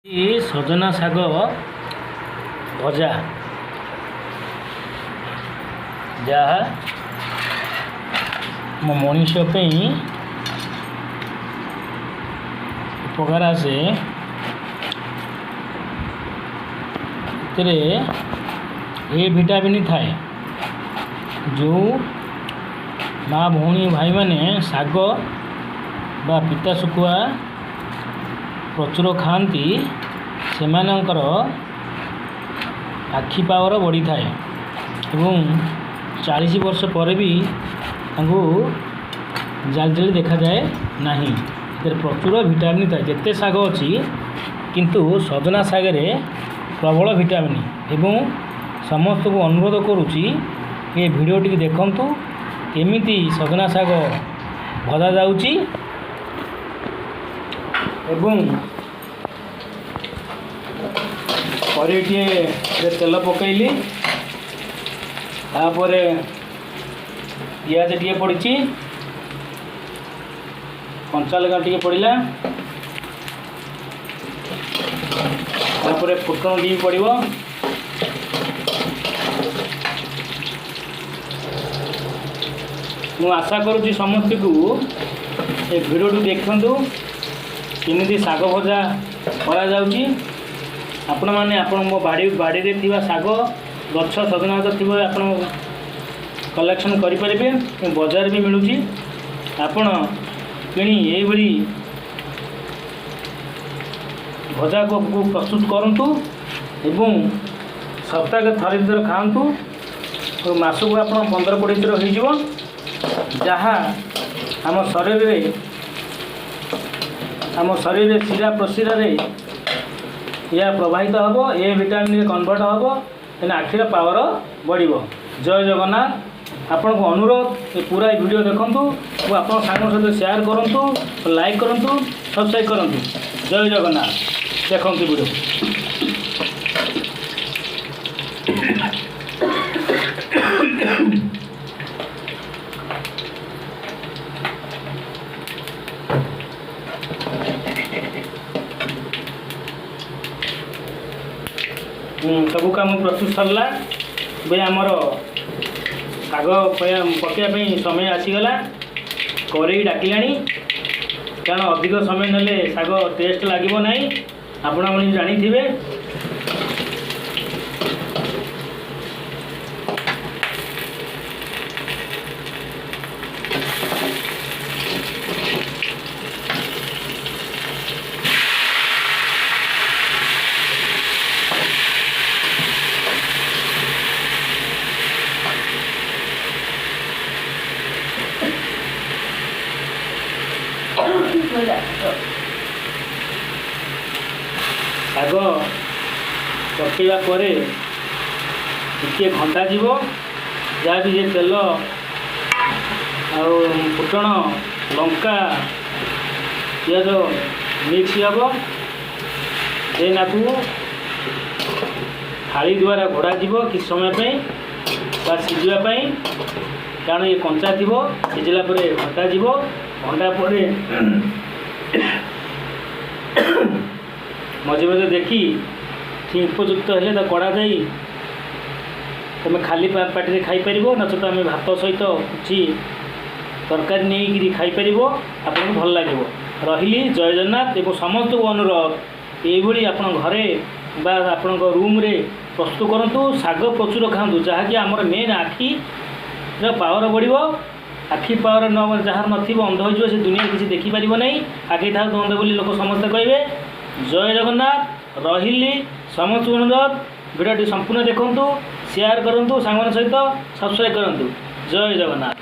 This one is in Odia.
ସଜନା ଶାଗ ଭଜା, ଯାହା ଆମ ମଣିଷ ପାଇଁ ଉପକାର ଆସେ। ଏଥିରେ ଏ ଭିଟାମିନ୍ ଥାଏ। ଯେଉଁ ମା ଭଉଣୀ ଭାଇମାନେ ଶାଗ ବା ପିତା ଶୁଖୁଆ ପ୍ରଚୁର ଖାଆନ୍ତି, ସେମାନଙ୍କର ଆଖି ପାୱାର ବଢ଼ିଥାଏ ଏବଂ 40 ବର୍ଷ ପରେ ବି ତାଙ୍କୁ ଜାଲି ଜାଲି ଦେଖାଯାଏ ନାହିଁ। ଏଥିରେ ପ୍ରଚୁର ଭିଟାମିନ୍ ଥାଏ। ଯେତେ ଶାଗ ଅଛି, କିନ୍ତୁ ସଜନା ଶାଗରେ ପ୍ରବଳ ଭିଟାମିନ୍। ଏବଂ ସମସ୍ତଙ୍କୁ ଅନୁରୋଧ କରୁଛି, ଏ ଭିଡ଼ିଓଟିକି ଦେଖନ୍ତୁ କେମିତି ସଜନା ଶାଗ ଭଜା ଯାଉଛି। ଏବଂ କଡ଼େଇଟିଏ ତେଲ ପକାଇଲି, ତାପରେ ପିଆଜ ଟିକେ ପଡ଼ିଛି, କଞ୍ଚା ଲଙ୍କା ଟିକେ ପଡ଼ିଲା, ତାପରେ ଫୁଟଣ ଟିକେ ପଡ଼ିବ। ମୁଁ ଆଶା କରୁଛି ସମସ୍ତଙ୍କୁ ଏ ଭିଡ଼ିଓଟି ଦେଖନ୍ତୁ କେମିତି ଶାଗ ଭଜା କରାଯାଉଛି। ଆପଣମାନେ ଆପଣଙ୍କ ବାଡ଼ିରେ ଥିବା ଶାଗ ଗଛ, ସଜନା ଗଛ ଥିବ, ଆପଣ କଲେକ୍ସନ୍ କରିପାରିବେ। ବଜାର ବି ମିଳୁଛି, ଆପଣ କିଣି ଏଇଭଳି ଭଜାକୁ ପ୍ରସ୍ତୁତ କରନ୍ତୁ ଏବଂ ସପ୍ତାହରେ ଥରେ 2 ଥର ଖାଆନ୍ତୁ। ମାସକୁ ଆପଣ 15-20 ଥର ହେଇଯିବ, ଯାହା ଆମ ଶରୀରରେ ଶିରା ପ୍ରଶିରାରେ ଏହା ପ୍ରବାହିତ ହେବ, ଏ ଭିଟାମିନ୍ରେ କନଭର୍ଟ ହେବ, ତେଣୁ ଆଖିର ପାୱାର ବଢ଼ିବ। ଜୟ ଜଗନ୍ନାଥ। ଆପଣଙ୍କୁ ଅନୁରୋଧ, ଏ ପୁରା ଏ ଭିଡ଼ିଓ ଦେଖନ୍ତୁ ଓ ଆପଣଙ୍କ ସାଙ୍ଗଙ୍କ ସହିତ ସେୟାର କରନ୍ତୁ, ଲାଇକ୍ କରନ୍ତୁ, ସବସ୍କ୍ରାଇବ୍ କରନ୍ତୁ। ଜୟ ଜଗନ୍ନାଥ। ଦେଖନ୍ତୁ ଭିଡ଼ିଓ। ସବୁ କାମ ପ୍ରସ୍ତୁତ ସରିଲା। ଏବେ ଆମର ଶାଗ ପକାଇବା ପାଇଁ ସମୟ ଆସିଗଲା। କରେଇ ଡାକିଲାଣି, କାରଣ ଅଧିକ ସମୟ ନେଲେ ଶାଗ ଟେଷ୍ଟ ଲାଗିବ ନାହିଁ, ଆପଣମାନେ ଜାଣିଥିବେ। ଶାଗ ପକାଇବା ପରେ ଟିକିଏ ଘଣ୍ଟା ଯିବ, ଯାହାକି ସେ ତେଲ ଆଉ ଫୁଟଣ, ଲଙ୍କା, ପିଆଜ ମିକ୍ସ ହେବ। ଦେନ୍ ଆକୁ ଥାଳି ଦ୍ୱାରା ଘୋଡ଼ାଯିବ କିଛି ସମୟ ପାଇଁ ବା ସିଝିବା ପାଇଁ, କାରଣ ଇଏ କଞ୍ଚା ଥିବ। ସିଝିଲା ପରେ ଘଣ୍ଟା ଯିବ। ଘଣ୍ଟା ପରେ ମଝିରେ ମଝିରେ ଦେଖି ଠିକ୍ ଉପଯୁକ୍ତ ହେଲେ ତାକୁ କଢ଼ା ଯାଇ ତୁମେ ଖାଲି ପାଟିରେ ଖାଇପାରିବ, ନଚେତ ଆମେ ଭାତ ସହିତ କିଛି ତରକାରୀ ନେଇକିରି ଖାଇପାରିବ, ଆପଣଙ୍କୁ ଭଲ ଲାଗିବ। ରହିଲି, ଜୟ ଜଗନ୍ନାଥ। ଏବଂ ସମସ୍ତଙ୍କୁ ଅନୁରୋଧ, ଏଇଭଳି ଆପଣ ଘରେ ବା ଆପଣଙ୍କ ରୁମ୍ରେ ପ୍ରସ୍ତୁତ କରନ୍ତୁ, ଶାଗ ପ୍ରଚୁର ଖାଆନ୍ତୁ, ଯାହାକି ଆମର ମେନ୍ ଆଖିର ପାୱାର ବଢ଼ିବ। ଆଖି ପାୱାର ନ ଯାହାର ନଥିବ, ଅନ୍ଧ ହୋଇଯିବ, ସେ ଦୁନିଆରେ କିଛି ଦେଖିପାରିବ ନାହିଁ। ଆଖି ଥାଉ ଅନ୍ଧ ବୋଲି ଲୋକ ସମସ୍ତେ କହିବେ। ଜୟ ଜଗନ୍ନାଥ। ରହିଲି। ସମସ୍ତଙ୍କୁ ଅନୁରୋଧ, ଭିଡ଼ିଓଟି ସମ୍ପୂର୍ଣ୍ଣ ଦେଖନ୍ତୁ, ସେୟାର କରନ୍ତୁ ସାଙ୍ଗମାନଙ୍କ ସହିତ, ସବସ୍କ୍ରାଇବ୍ କରନ୍ତୁ। ଜୟ ଜଗନ୍ନାଥ।